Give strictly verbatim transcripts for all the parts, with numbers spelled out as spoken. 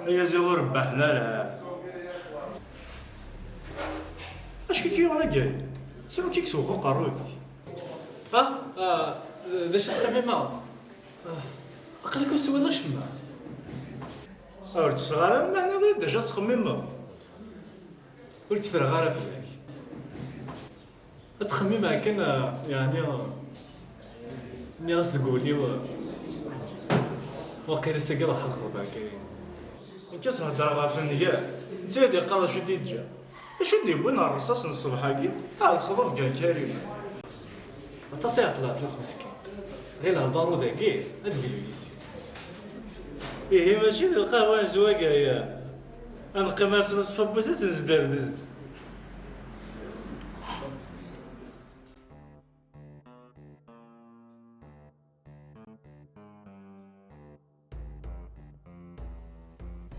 Ay aziḍ ur rebbaḥen ara. Acu k-yuɣen a Gay? Siwa k-id-sewweq uqerruy-ik. Ah, ah, d acu tettxemmimeḍ? Ah, aql-ik ur teswiḍ acemma. Ur ttesseɣ ara, ma tenniḍ-iyi-d d acu ad ttxemmimeɣ. Ur tteffreɣ ara fell-ak. Ad ttxemmimeɣ kan, ah, yeɛni, ah, nniɣ-as deg wul-iw, ah, waqil ass-agi ruḥeɣ xerbeɣ kan. Nekk as-heddreɣ ɣef nnger, netta ad iqqar d acu d-yeǧǧa. Acu d-yewwin ɣer rrṣaṣ n ṣṣbeḥ-agi? Ah, lexḍub gar Karim. Aṭas i iɛeṭṭel ɣef yis meskint. Ɣileɣ lbarud-agi ad yelhu yis-i. Ihi mačči d lqahwa n zwag aya. Ad neqqim ar snas n wabbu-s ad s-nesderdez.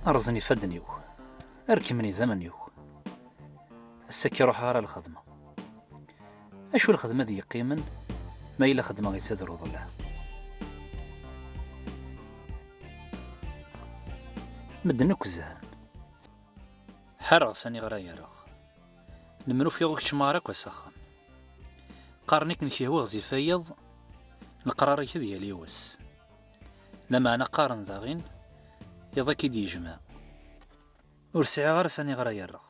Rrẓen ifadden-iw, rekmen idammen-iw. Ass-agi ruḥeɣ ara lxedma. Acu lxedma d yeqqimen ma yella xedmeɣ-itt ad ruḍleɣ? Medden akk zhan. Ḥareɣ sani ɣer ay rreɣ. Lemmer ufiɣ ur keččmeɣ ara akk s axxam. Qqaren akken kihwa ɣezzif a yiḍ, leqrar-ik ad yali wass. Lameɛna qqaren daɣin, iḍ ad k-id-yejmeɛ. Ur sɛiɣ ara sani ɣer ay rreɣ.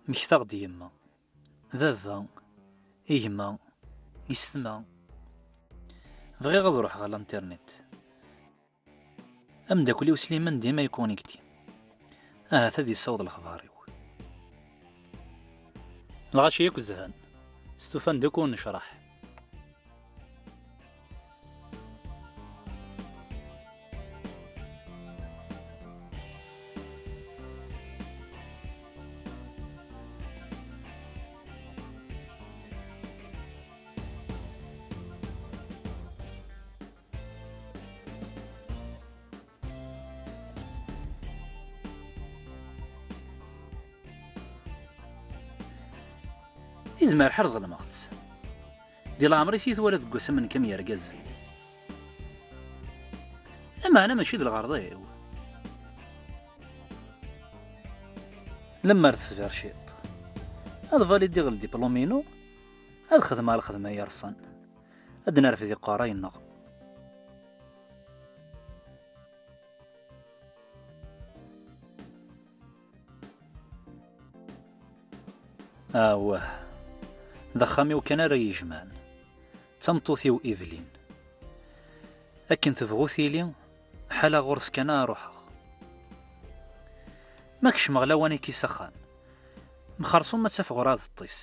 Mmektaɣ-d yemma, baba, gma, yessetma. Bɣiɣ ad ruḥeɣ ɣer l'internet. Ameddakel-iw Sliman dima yeconnecté. Ahat ad yessaweḍ lexbar-iw. Lɣaci yakk zhan. Stufan-d akk ur necraḥ. Izmer ḥer ḍelmeɣ-tt. Di leɛmer-is i twala deg wass am nekk am yergazen. Lameɛna mačči d lɣerḍ-iw. Lemmer tesbiṛ ciṭ, ad validiɣ ldiplum-inu, ad xedmeɣ lxedma yerṣan, ad nerfed iqerray-nneɣ. Awah, d axxam-iw kan ara yejmɛen, d tameṭṭut-iw Evelyn. Akken tebɣu tili, ḥala ɣur-s kan ara ruḥeɣ. Ma kecmeɣ lawan-agi s axxam, mxerṣum ad taf ɣur-i ad ṭṭis.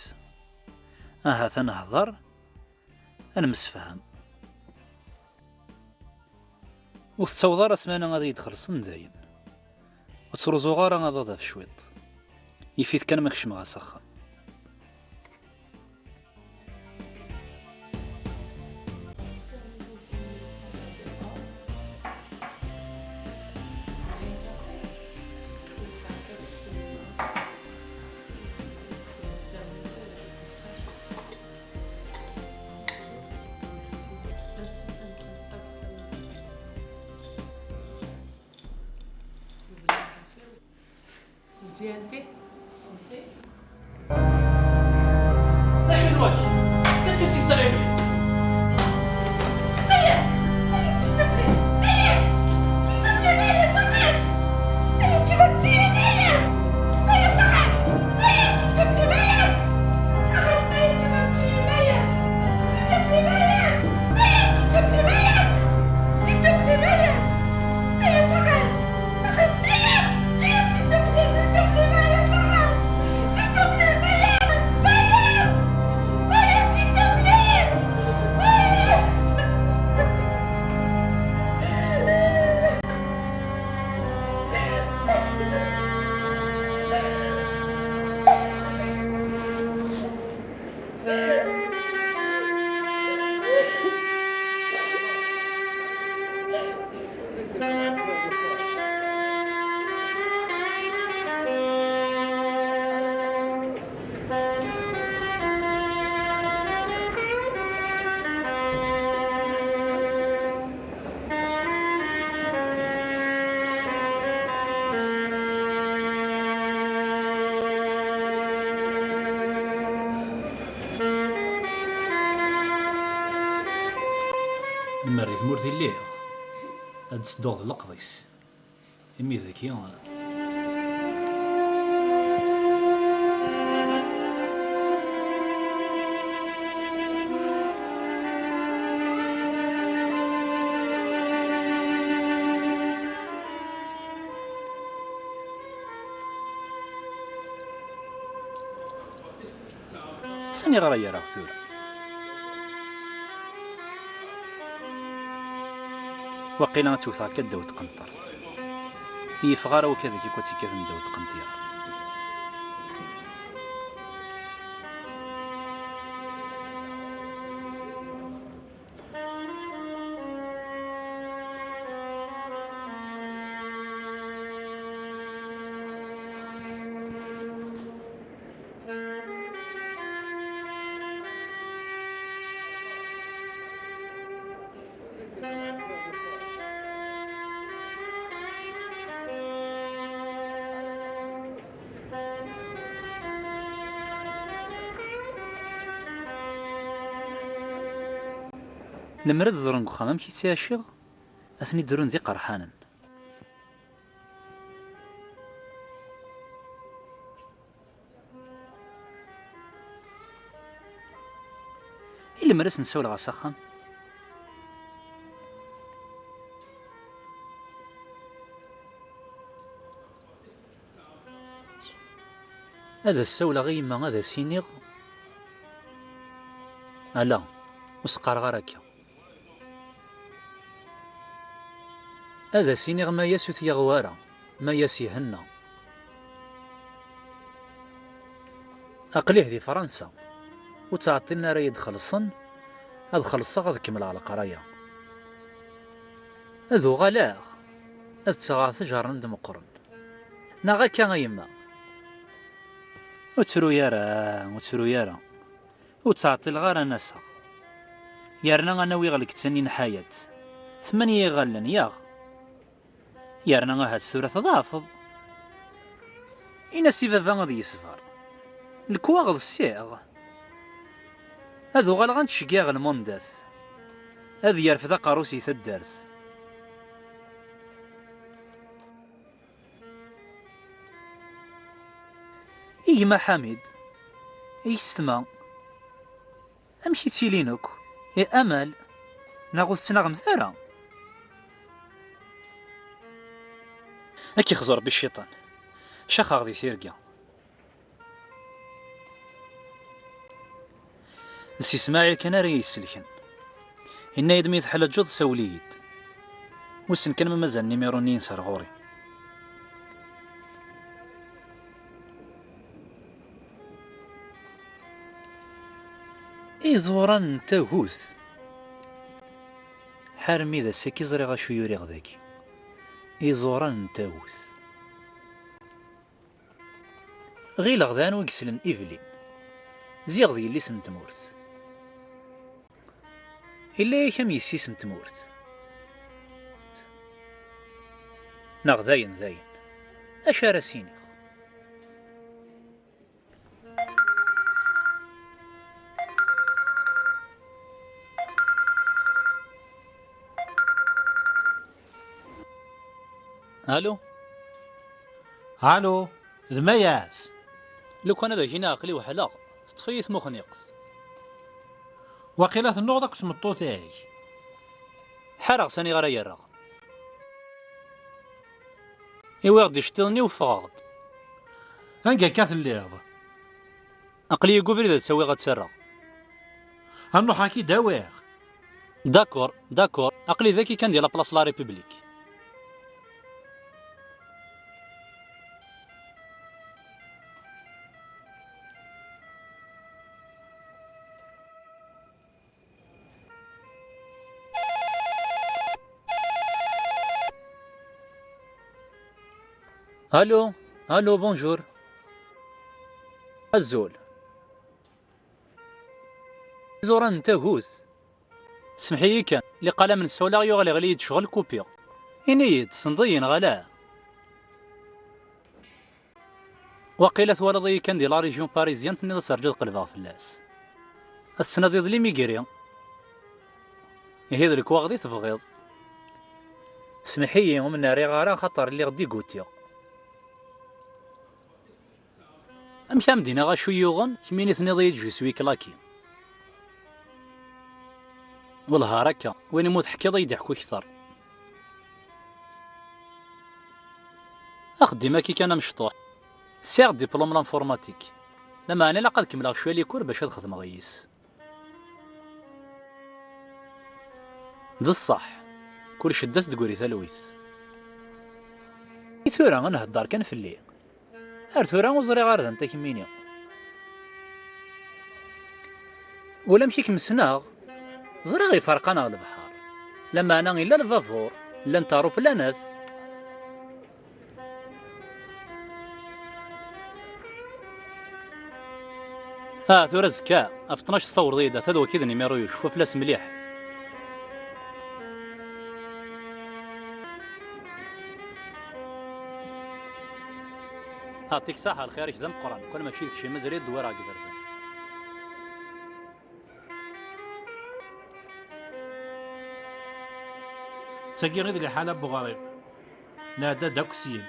Ahat ad nehḍer, ad nemsefham. Ur tettaweḍ ara ssmana ad iyi-d-xellṣen dayen. Ur ttruẓuɣ ara aḍad ɣef cwiṭ. Yif-it kan ma kecmeɣ-as axxam. Qu'est-ce que c'est que ça, Evelyn ? Maïs ! Maïs, s'il te plaît ! Maïs ! S'il te plaît, Maïs, arrête ! Maïs, tu vas me tuer, Maïs ! Maïs, arrête ! Maïs, s'il te plaît, Maïs ! Arrête, Maïs, tu vas me tuer, Maïs ! S'il te plaît, Maïs ! Maïs, s'il te plaît, Maïs ! S'il te plaît, Maïs ! Maïs, arrête ! Arrête, Maïs ! Maïs, s'il te plaît, s'il te plaît, Maïs, arrête ! S'il te plaît, Maïs ! Maïs ! Maïs, s'il te plaît ! Ur t-illiɣ, ad d-tedduɣ d leqḍ-is. Imi d aki. Sani ara yerreɣ tura? Waqila ad tt-wteɣ akka ddaw tqenṭert. Yeffeɣ ara wakk ad ikk ad tt-ikkaten ddaw tqenṭyar. Lemmer ad ẓren deg uxxam amek i ttɛiciɣ, ad ten-id-run d iqerḥanen. I lemmer ad sen-sawleɣ s axxam? Ad as-sawleɣ i yemma, ad as-iniɣ, ala, ur s-qqareɣ ara akka. Ad as-iniɣ ma yas ur t-yaɣ wara, ma yas ihenna. Aql-ih di Fransa, ur ttɛeṭṭilen ara ad yi-d-xellṣen, ad xellṣeɣ ad kemmleɣ leqraya. Ad uɣaleɣ ad ttɣeɣ tjernan d meqqren. Neɣ akka a yemma? Ur ttru ara, ur ttru ara. Ur ttɛeṭṭileɣ ara ad n-aseɣ. Yerna ad n-awiɣ lkettan-nni n Ḥayat. Tmanya iɣallen, yaɣ? Yerna ahat tura tḍeɛfeḍ. Ini-as i baba ad yesber. Lekwaɣeḍ ssiɣ. Ad uɣaleɣ ad n-ttceggiɛeɣ lmundat. Ad yerfed aqerru-s i taddart. I gma Ḥamid? I yessetma? Amek i ttilin akk? I Amal? Neɣ ur tettnaɣemt ara? Ad k-ixzu Rebbi cciṭan. Caxeɣ di tirga. D Si Smaɛil kan ara yi-yesselken. Yenna-yi-d mi teḥlaǧeḍ, sawel-iyi-d. Wissen kan ma mazal nimiru-nni-ines ar ɣur-i. Iẓuran n tagut. Ḥarmi d ass-agi ẓriɣ acu yuriɣ dagi. Iẓuran n tagut. Ɣileɣ d anwa i yeslen Evelyn. Ziɣ d yelli-s n tmurt. Illa-yak am yessi-s n tmurt. Neɣ dayen, dayen. Acu ara s-iniɣ? Alo? Alo, d Mayas. Lukan ad ak-iniɣ aql-i weḥleɣ, teṭṭef-iyi tmuxniqt. Waqila tennuɣeḍ akked tmeṭṭut-ik. Ḥareɣ sani ara yerreɣ. Iwiɣ-d iceṭṭiḍen-iw, ffɣeɣ-d. Anga akka telliḍ? Aql-iyi deg ubrid ad tt-awiɣ ad tt-rreɣ. Ad nruḥ ad k-id-awiɣ. D'accord, d'accord. Aql-i dagi kan di la place la République. Allô, allô, bonjour. Azul. Iẓuran n tagut. Semmeḥ-iyi kan, liqala mi ssawleɣ yuɣal iɣli-yi-d ccɣel, kupiɣ. Ini-yi-d, tessneḍ-iyi neɣ ala? Waqila twalaḍ-iyi kan di la région parisienne, tenniḍ ad terǧiḍ qelbeɣ fell-as. Ad tettnadiḍ l'immigré. Ihi d lekwaɣeḍ i tebɣiḍ? Smeḥ-iyi, ur m-n-rriɣ ara axaṭer lliɣ diguti. Amek am-d-iniɣ acu yuɣen, kemmini tenniḍ-iyi-d je suis claqué. Wellah ar akka, win umi teḥkiḍ ad yi-d-iḥku kter. Axeddim-agi kan amecṭuḥ. Sɛiɣ diplôme l'informatique. Lameɛna ilaq ad kemmleɣ cwiya likur bac ad xedmeɣ yis. D ṣṣeḥ, kul cedda s-d-tegri talwit. I tura ad nhedder kan fell-i? Ar tura ur ẓriɣ ara d anta kemmini. Ulamek i kem-ssneɣ, ẓriɣ iferq-aneɣ lebḥer. Lameɛna illa lbabur, llant ṛṛuplanat. Ah, tura azekka, ɣef ṭnac tessawḍeḍ-iyi-d, ata d waki d numéro-iw, cfu fell-as mliḥ. Ɛṭik ṣaḥa, lxir-ik d ameqqran, kan mačči d kečč i mazal i d-wwireɣ deg iberdan. D tagi i d liḥala n weɣrib. Nɛedda-d akk syin.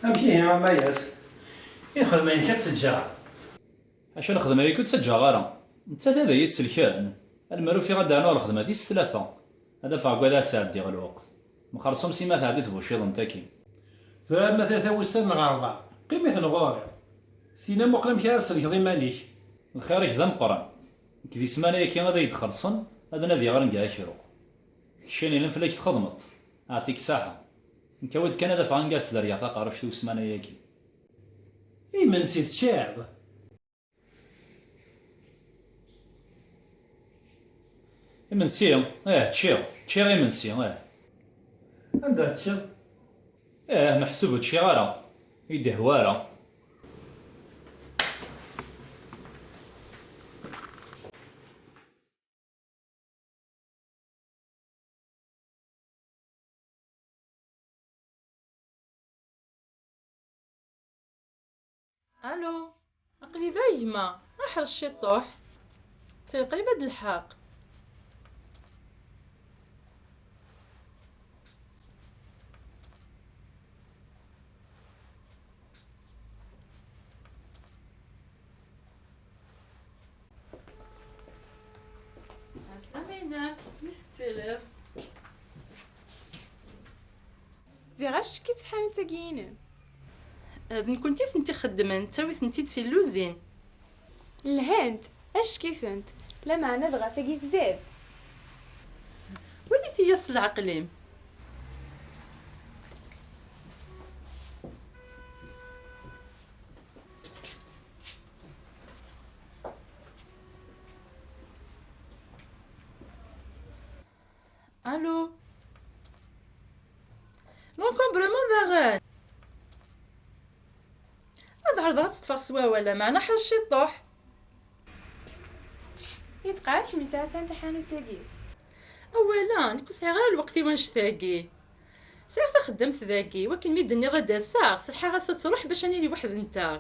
Amek ihi a Mayas? I lxedma-inek ad tt-ǧǧeɣ? Acu lxedma-agi ur tt-ǧǧeɣ ara. Nettat ad iyi-sselken. Almer ufiɣ ad d-rnuɣ lxedma tis tlata. Ad afeɣ deg wad ara sɛeddiɣ lweqt. Mxerṣum si ma tɛeddi tbuciḍent-agi. Tura ma tlata wussan neɣ rebɛa, qqim-iten ɣur-i. Syin ad muqel amek ara tsellkeḍ iman-ik. Lxir-ik d ameqqran. Nekk di ssmana-agi ad iyi-d-xellṣen, ad nadiɣ anga ad kruɣ. Keččini lan fell-ak txedmeḍ. Ɛṭik ṣaḥa. Nekk awi-d kan ad afeɣ anga ad sderyeɣ taqerruct i usmana-agi. Imensi teččiḍ? Imensi? Ih, ččiɣ. Ččiɣ imensi, ih. Anda teččiḍ? Ih, meḥsub ur ččiɣ ara. Ur yi-d-ihwa ara. Allo, aql-i da a gma, ḥrec ciṭuḥ. Ttay qrib ad d-lḥeq. Ɛeslama-inem, mi tettiliḍ? Ziɣ acekk-itt tḥanut-agi-inem. D nekkenti i tent-ixeddmen, ttawi-tent-id si lluzin. Lhant, acekk-itent, lameɛna dɣa tagi tzad. Walit-iyi s leɛqel-im. Allo. L'encombrement daɣen. Ad ɛerḍeɣ ad tt-ṭṭfeɣ s wawal, lameɛna ḥrec ciṭuḥ. I tqeɛɛed kemm yettɛassan taḥanut-agi? Awala, nekk ur sɛiɣ ara lweqt i wanect-agi. Sɛiɣ taxeddamt dagi, wakken mi d-tenniḍ ad d-aseɣ, selḥeɣ-as ad truḥ bac ad nili weḥd-nteɣ.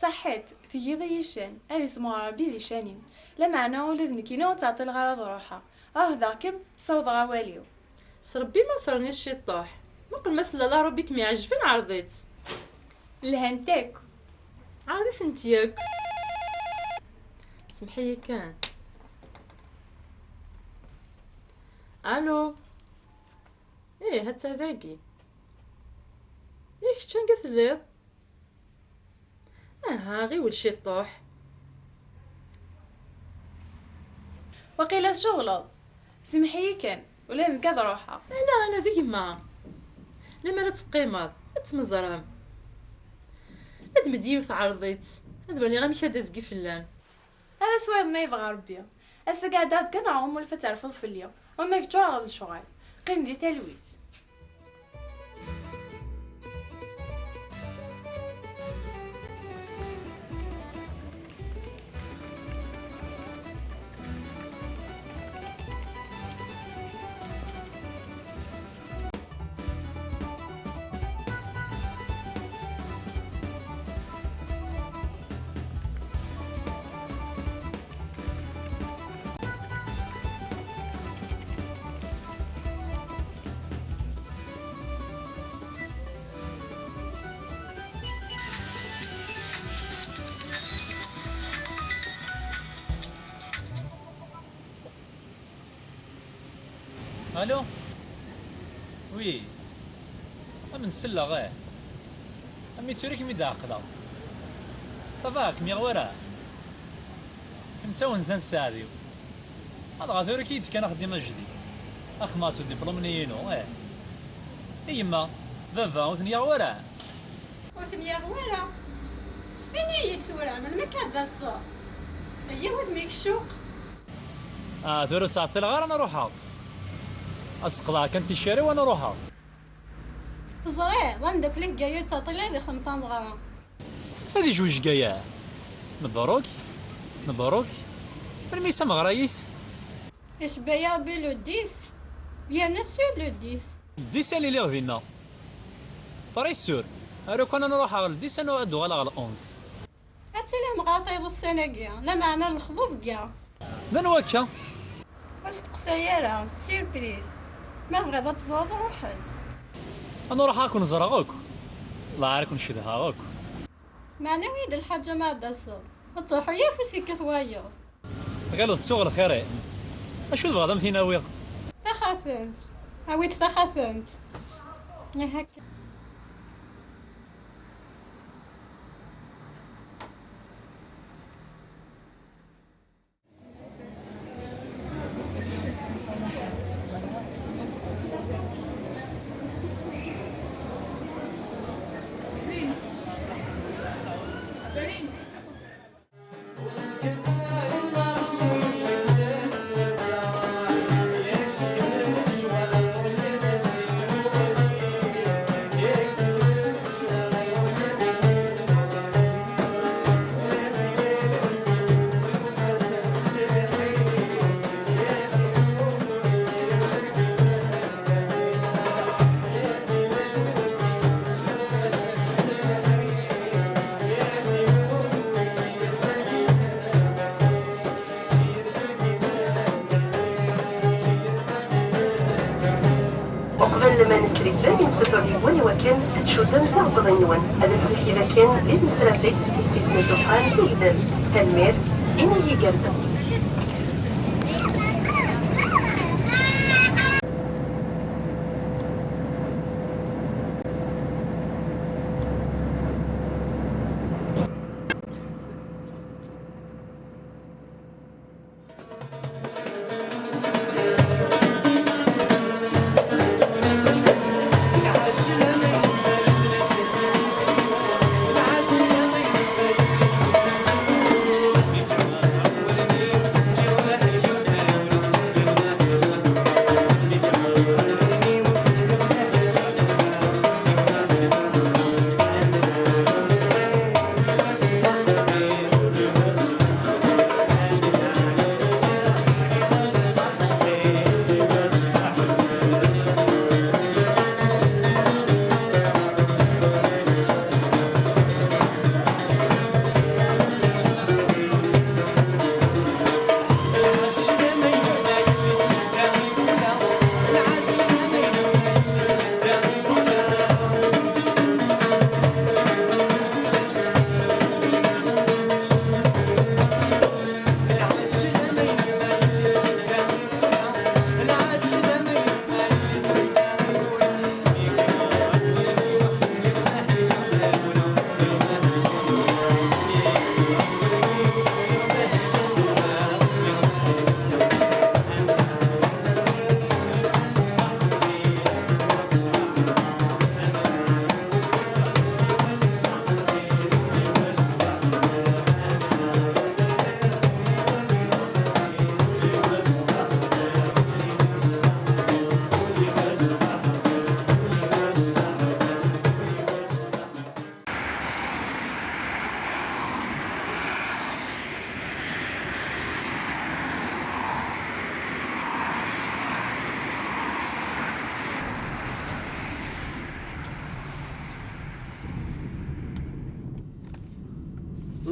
Ṣaḥḥit, tgiḍ-iyi ccan, ad ismuɣ Ṛebbi di ccan-im. Lameɛna ula d nekkini ur ttɛeṭṭileɣ ara ad ruḥeɣ. Ɛuhdeɣ-kem, ssawḍeɣ awal-iw. S Ṛebbi ma terniḍ ciṭṭuḥ. Muqel ma tella la robe i kem-iɛejben, ɛreḍ-itt. Lhant akk. Ɛreḍ-itent yakk. Semmeḥ-iyi kan. Allo. Ih, hatta dagi. I kečč, anga telliḍ? Aha, ɣiwel ciṭṭuḥ. Waqila tceɣleḍ. Semmeḥ-iyi kan, ula d nekk ad ruḥeɣ. Ala, ala, d gma. Lemmer ad teqqimeḍ, ad tmeẓrem. Ad d-meddi yiwet ɛreḍ-itt, ad waliɣ amek ad d-azgi fell-am. Ara s wayeḍ ma yebɣa Rebbi. Ass-agi ɛeddaɣ-d kan ar ɣur-m, ula f ad terfuḍ fell-i. Wamma kečč ur ɣ d lecɣal. Qqim di talwit. Allo? Oui. Am n selleɣ, eh. Am isura i kem-id-ɛeqleɣ. Ça va, kem-iɣ wara? Kemm d tawenza n sseɛd-iw. Adɣa tura ki d-kan axeddim ajdid. Axmas udiplum-nni-inu, eh. I yemma, baba, ur ten-yaɣ wara? Ur ten-yaɣ wara. Ini-yi-d tura, melmi akka ad d-taseḍ? Ayya, wudem-ik ccuq. Ah, tura ur ttɛeṭṭileɣ ara, ana ruḥeɣ. Ad sqeḍɛeɣ kan ticari-w, ana ruḥeɣ. Teẓriḍ, ameddakel-ik Gaya ur yettɛeṭṭil ara ad ixdem tameɣra. Safi ad yejwej Gaya. Mebruk, mebruk. Melmi i d tameɣra-is? Icebba-yi Rebbi le dix, yerna sûr le dix. Le dix ad iliɣ dinna. Très sûr. Aru kan ad n-ruḥeɣ le dix, ad n-, ad uɣaleɣ le onze. Ad tili meɣra tayeḍ ussan-agi, lameɛna lexḍub deg-a. D anwa akka? Ur steqsay ara, surprise. Ma tebɣiḍ ad teẓreḍ, ruḥ-d. Ad n-ruḥeɣ ad ken-ẓreɣ akk. Lɛar ad ken-cedhaɣ akk. Meɛna awi-d lḥaǧa ma ad d-taseḍ. Ad truḥeḍ yaf ur s-yekkat wayeḍ. Tɣileḍ ttuɣ lxir-i? Acu tebɣiḍ ad m-t-in-awiɣ? Taxatemt. Awi-d taxatemt. Ihi akka. Uqbel ma nesriffeg, nessutur yiwen i wakken ad tcuddem tiɣebḍin-nwen. Ad nsekki dakken di tmesrafegt i ssiknet uxxam igdel. Tanemmirt, ini igerdan.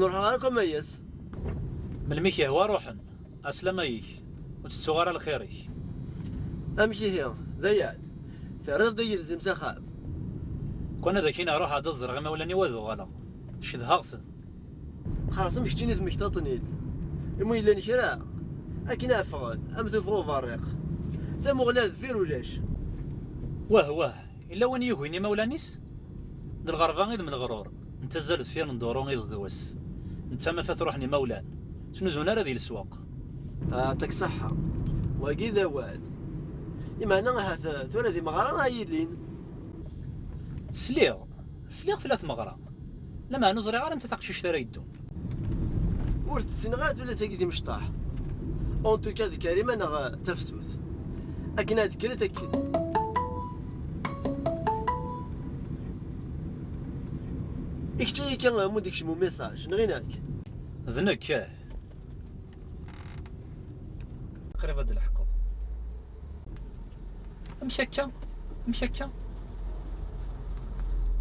Ur ruḥeɣ ara akk a Mayas. Melmi i k-yehwa ruḥen. Ɛeslama-ik. Ur tettuɣ ara lxir-ik. Amek ihi? D aya. Terriḍ-d igelzim s axxam. Kwan ad ak-iniɣ ruḥeɣ-d ad ẓreɣ imawlan-iw ad uɣaleɣ. Cedhaɣ-ten. Xerṣum keččini temmektaḍ-ten-id. Imi ur yellan kra, akken ad ffɣen, am tuffɣa uberriq. Tamuɣli ar deffir ulac. Wah, wah, yella win yugin imawlan-is? D lɣerba i d mm leɣrur, nettazzal deffir n duru iḍ d wass. Netta ma fat ruḥen imawlan, ur ttnuzun ara di leswaq. Ɛṭik ṣṣeḥḥa. Wagi d awal. Imeɛna ahat tura d imeɣra ara yilin. Sliɣ, sliɣ tella tmeɣra. Lameɛna ur ẓriɣ ara anta taqcict ara yeddun. Ur tt-ssineɣ ara tura tagi d imecṭaḥ. En tout cas d Karima neɣ d tafsut. Akken ad kkret akken. I kečč ayagi amu d-ikcem umiṣaj, neɣ inek? D nekk, ah. Qrib ad d-leḥqeḍ. Amek akka? Amek akka?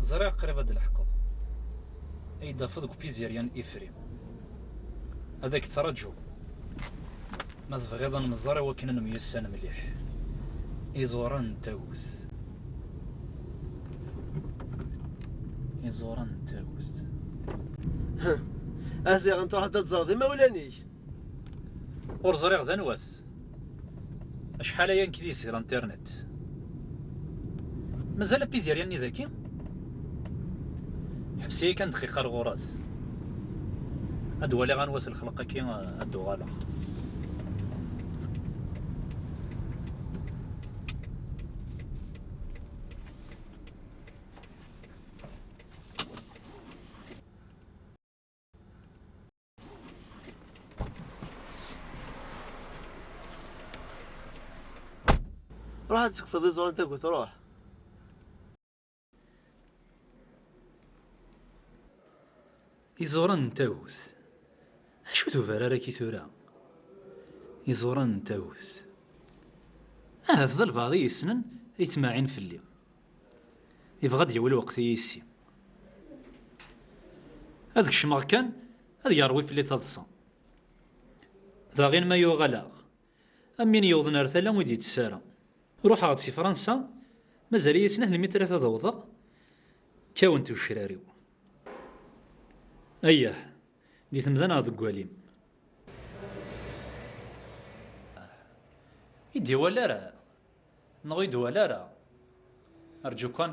Ẓriɣ qrib ad d-leḥqeḍ. Ad yi-d-tafeḍ deg upizirya n Ifrim. Ad ak-ttṛaǧuɣ. Ma tebɣiḍ ad nemmẓer i wakken ad nemyussan mliḥ. Iẓuran n tawt. Iẓuran n tawt. A ziɣen truḥeḍ ad tẓreḍ imawlan-ik. Ur ẓriɣ d anwa-t. Acḥal aya nekk d yis di l'internet. Mazal apizirya-nni daki? Ḥbes-iyi kan dqiqa ar ɣur-s. Ad waliɣ anwa-t lxelq-agi, ad d-uɣaleɣ. Ruḥ ad tekfeḍ iẓuran n tagut, ruḥ. Iẓuran n tagut. Acu d ubarar-agi tura? Iẓuran n tagut. Ahat d albaɛḍ i yessnen ay yettmaɛin fell-i. Yebɣa ad d-yawi lweqt i yis-i. Ad kecmeɣ kan, ad yerwi fell-i taḍsa. Daɣen ma yuɣaleɣ, am win yewwḍen ar tala ur d-yettess ara. Ruḥeɣ-d si Fransa, mazal-iyi snat lmitrat ad awḍeɣ, kkawent wecrar-iw. Ayyah, di temda neɣ deg walim. I d-iwala ara? Neɣ ur yi-d-wala ara? Rǧu kan.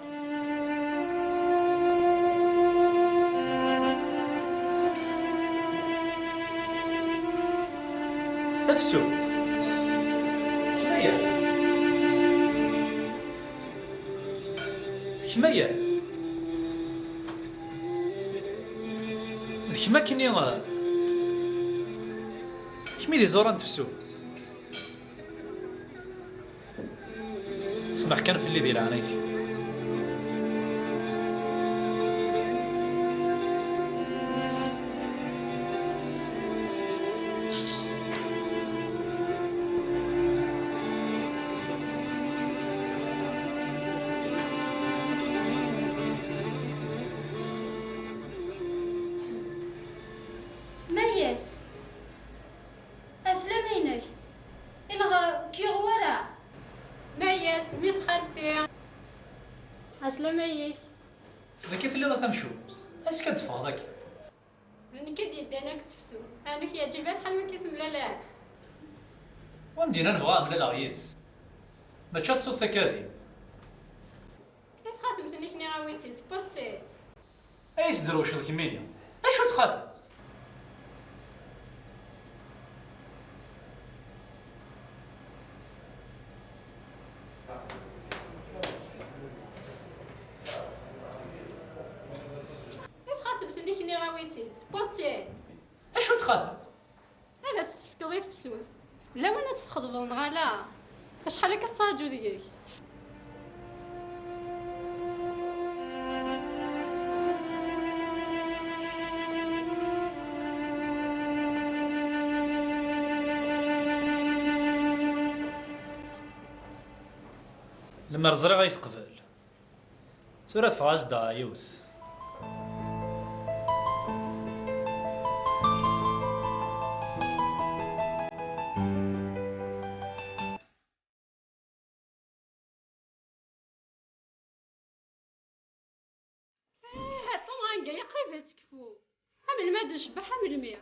Tafsut. Aya. D kemm aya. D kemm akkenni. Kemm i d iẓuran n tefsut. Smeḥ kan fell-i di leɛnayt-im. Mayas. Ɛeslama-inek. Ineɣ ur k-yuɣ wara. Mayas, mmi-s xalti. Ɛeslama-ik. D nekk i telliḍ a tamcumt. Amek ad d-teffɣeḍ akka? D nekk i d-yeddan akked tefsut. Ɛni k-yeɛǧib lḥal mi k-temlaleḍ? Ur m-d-yenna nebɣa ad mlaleɣ yid-s. Mačči ad tessuḍ takadin. I txatemt-nni-k-nni awi-tt-id, tewwiḍ-tt-id. Ay tesderwceḍ kemmini! D acu txatemt? I txatemt-nni-k-nni awi-tt-id, tewwiḍ-tt-id. D acu txatemt? Ad as-tt-tefkeḍ i tefsut. D lawan ad tt-txeḍbeḍ neɣ ala? Acḥal akka tettraǧu deg-k? Lemmer ẓriɣ ay teqbel. Tura teffeɣ-as-d yiwet. Aya qrib ad tekfu. Am melmi ad ncebbeḥ, am melmi.